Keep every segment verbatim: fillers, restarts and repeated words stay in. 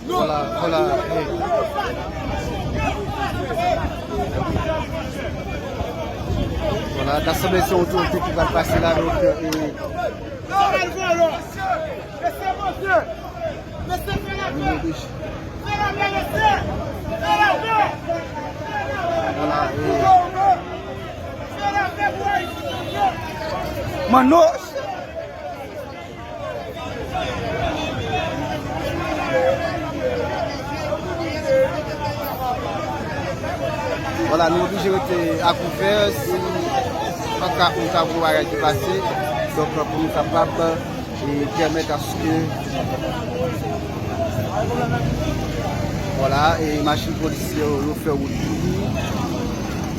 Vwala, vwala. Vwala, ta sanble se yon otorite ki pral pase la, donk, e, Mesye, Bondye! Mesye, fè lapè! Fè lapè, mesye! Fè lapè! Vwala, e, Fè lapè pou Ayiti! Manno! Vwala, nou oblije rete akouvè si an ka, an ka yon bagay ki pase. Donk, pou nou kapab, e, pèmèt aske, vwala, e machin polisye yo, yo fè wout pou li.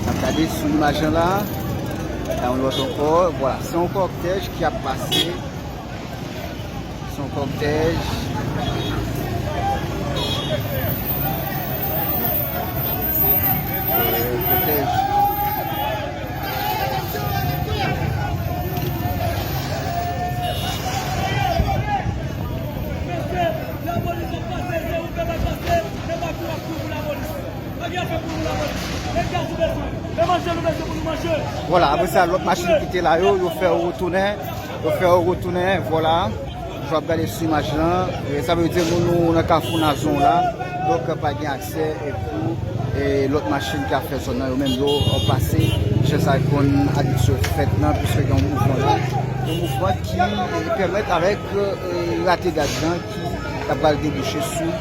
N ap gade sou imaj lan la. La, yon lòt ankò. Vwala, se yon kòtèj ki ap pase. Se yon kòtèj. Kòtèj. Vwala, apre sa, lòt machin ki te la yo, yo fè yo retounen. Yo fè yo retounen, vwala. Jan w ap gade sou imaj lan, e, sa vle di nou, nou nan kafou Nazon la. Donk, pa gen aksè, e, pou, e, lòt machin ki ap fè zòn nan, yo menm yo, e, pase jan sa konn abitye fèt nan, piske gen yon mouvman la. Yon mouvman ki, e, pèmèt avèk, e, rate gad lan ki ta pral debouche sou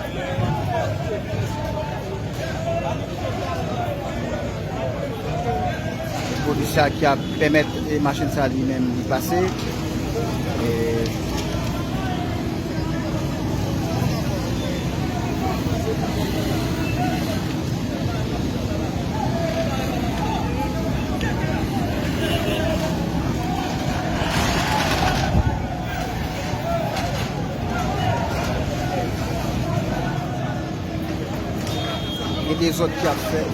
polis la ki ap pèmèt, e, machin sa li menm li pase. E, Gen dezòd ki ap fèt.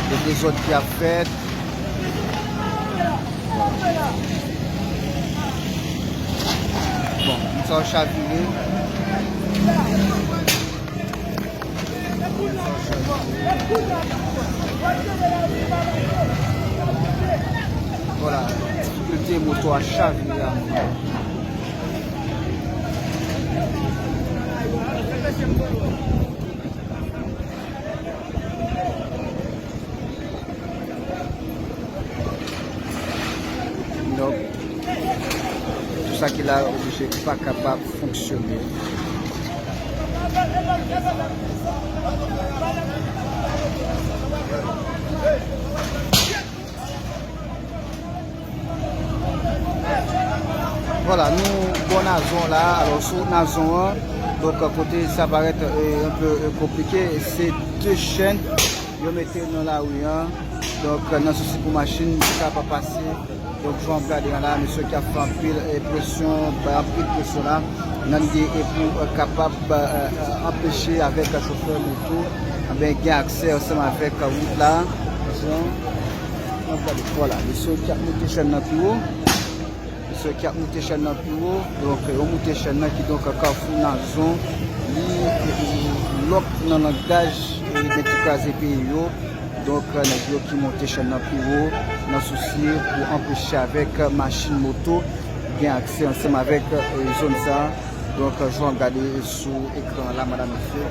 Gen dezòd ki ap fèt. Bon, moun sa yo chavire. Vwala, difikilte moto a chavire a moun. Donk, tout sa ki la oblije pa kapab fonksyone. Vwala, nou bò Nazon la. Alò, sou wout Nazon an, donk, kote sa parèt, e, un peu, e, konplike, se de chèn yo mete nan lari an. Donk, nan sousi pou machin pa ka pa pase. Donk, jan w ap gade an la, mesye ki ap fè anpil, e, presyon, bay anpil presyon la, nan lide e pou, e, kapab, e, e, anpeche avèk chofè moto, enben, gen aksè ansanm avèk wout la. Jan w ap gade, vwala, mesye ki ap moute chèn nan pi wo. Mesye ki ap moute chèn nan pi wo. Donk, yo moute chèn nan ki donk Kafou Nazon. Li, e, lòk nan langaj, e, nèg ki kraze peyi yo. Donk, nèg yo ki monte chèn nan pi wo nan sousi pou anpeche avèk machin moto gen aksè ansanm avèk, e, zòn sa a. Donk, jan w ap gade sou ekran an la, madanm, mesye.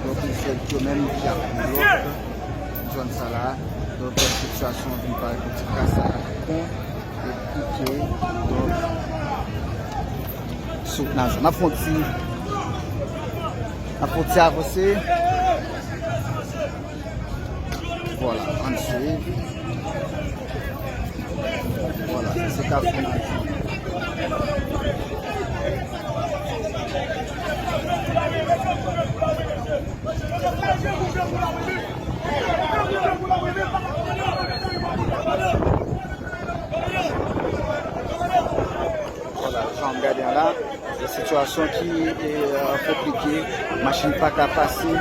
Donk, mesye yo menm ki ap lòk zòn sa la. Donk, sitiyasyon an vin parèt yon ti kras a pon e pike. Donk, sou Nazon. N ap fè yon ti, n ap fè yon ti avanse. Vwala, ann swiv. Vwala, se Kafou Nazon. Gade an la, se sitiyasyon ki e, konplike, machin pa ka pase,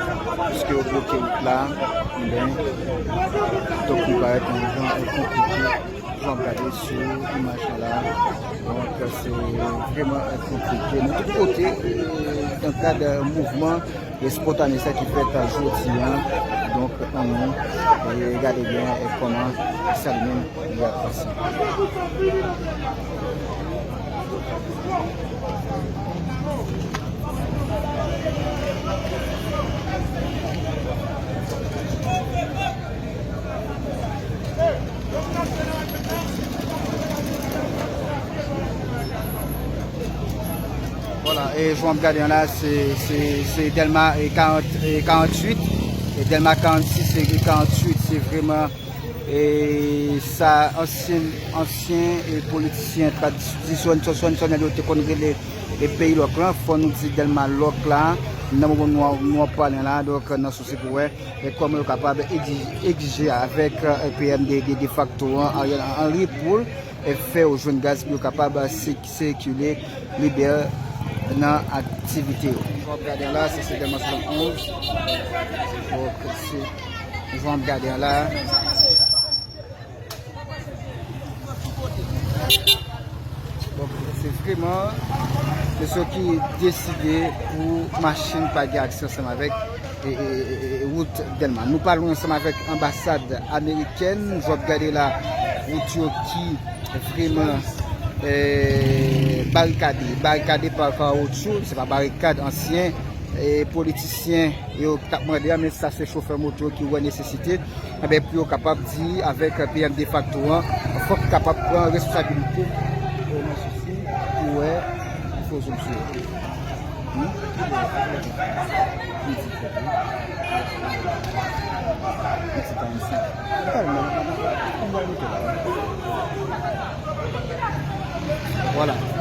piske yo bloke wout la, ebyen, donk li parèt yon jan e, konplike, jan w ap gade sou imaj lan la, donk se vrèman e, konplike. Nou tout kote, e, nan kad mouvman espontane sa ki fèt jodi a. Donk, ann nou e, gade byen e, kòman sa li menm li ap pase. Vwala, e jan w ap gade an la, se, se, se Dèlma e karant, e karanntuit, e Dèlma karannsis e karanntuit, se vrèman e sa ansyen, ansyen e politisyen tradisyon-, tradisyonèl yo te konn rele e peyi lòk lan, fò nou di Dèlma lòk la, nan moman nou, nou ap pale la, donk nan sousi pou wè e kòman yo kapab egzi-, egzije avèk e, P M de, de, defakto an, Ariel Henry, pou e fè yo jwenn gaz pou yo kapab si-, sikile libè nan aktivite yo. Jan w ap gade an la, se, se Dèlma swasannonz. Donk, se, jan w ap gade an la. Donk, se vrèman mesye ki deside pou machin pa gen aksè ansanm avèk e, e, e, e, wout Dèlma. Nou pale ansanm avèk anbasad amerikèn. Jan w ap gade la, wout yo ki vrèman e, barikade, barikade pa kawotchou, se pa barikad, ansyen e, politisyen yo t ap mande a, men sa se chofè moto ki wè nesesite, enben, pou yo kapab di avèk P M defakto an, fòk li kapab pran responsabilite e, nan sousi pou wè, pou fè yon solisyon. Hmm? Mèsi, Tanisi. Vwala.